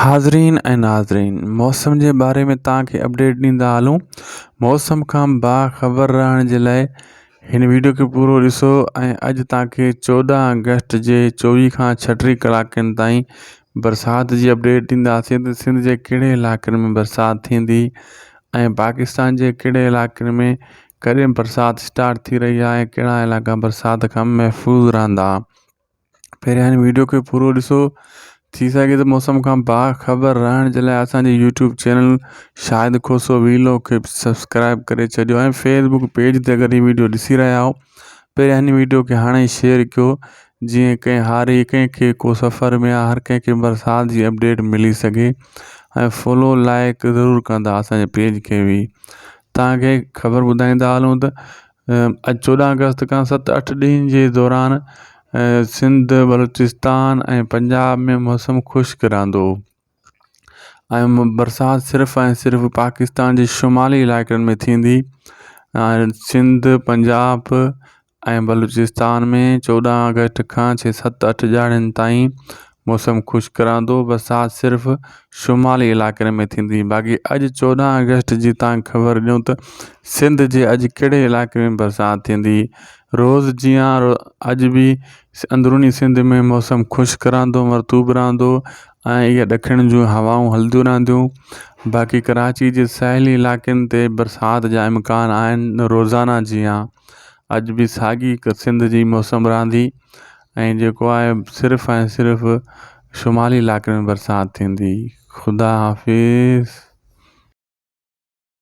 حاضرين ۽ ناظرين موسم جي باري ۾ توهان کي اپڊيٽ ڏيندا هلون موسم کان با خبر رهڻ جي لاء هن ويڊيو کي پورو ڏسو ۽ اڄ توهان کي 14 آگسٽ جي 24 کان 36 ڪلاڪن تائين برسات جي اپڊيٽ ڏينداسين ته سنڌ جي ڪهڙي علائقن ۾ برسات ٿيندي ۽ پاڪستان جي ڪهڙي علائقن ۾ ڪڏهن برسات اسٽارٽ ٿي رهي آهي ڪهڙا علائقا برسات کان محفوظ رهندا. پهريان هن ويڊيو کي پورو ڏسو ٿي سگهي ته موسم کان با خبر رهڻ جي لاء اسان جي YouTube channel Shahid Khoso vlog کي سبسڪرائب ڪري ڇڏيو ۽ فيسبوڪ پيج تي اگر هي ويڊيو ڏسي رهيا آهيو پهريان هن ويڊيو کي هاڻي شيئر ڪيو جيئن ڪنهن هاري ڪنهن کي ڪو سفر ۾ آهي هر ڪنهن کي برسات جي اپڊيٽ ملي سگهي ۽ فالو لائڪ ضرور ڪندا اسان جي پيج کي به تان کي خبر ٻڌائيندا هلون ته اڄ 14 آگسٽ کان ست اٺ ڏينهن جي دوران سنڌ، بلوچستان ۽ پنجاب ۾ موسم خشڪ رهندو ۽ برسات صرف ۽ صرف پاڪستان جي شمالي علائقن ۾ ٿيندي ۽ سنڌ، پنجاب ۽ بلوچستان ۾ 14 آگسٽ کان ڇهه ست اٺ ڏهاڙن تائين موسم خشڪ رهندو، برسات صرف شمالي علائقن ۾ ٿيندي، باقي اڄ 14 آگسٽ جي تان خبر ڏيون ته سنڌ جي اڄ ڪهڙي علائقي ۾ برسات ٿيندي، روز جيان اڄ به اندروني سنڌ ۾ موسم خشڪ رهندو مرطوب رهندو ۽ اهي ڏکڻ جون هوائون هلنديون رهنديون، باقي ڪراچي جي ساحلي علائقن تي برسات جا امڪان آهن روزانه جيان اڄ به ساڳي سنڌ جي موسم رهندي. ۽ جيڪو آهي صرف ۽ صرف شمالي علائقن ۾ برسات ٿيندي خدا حافظ.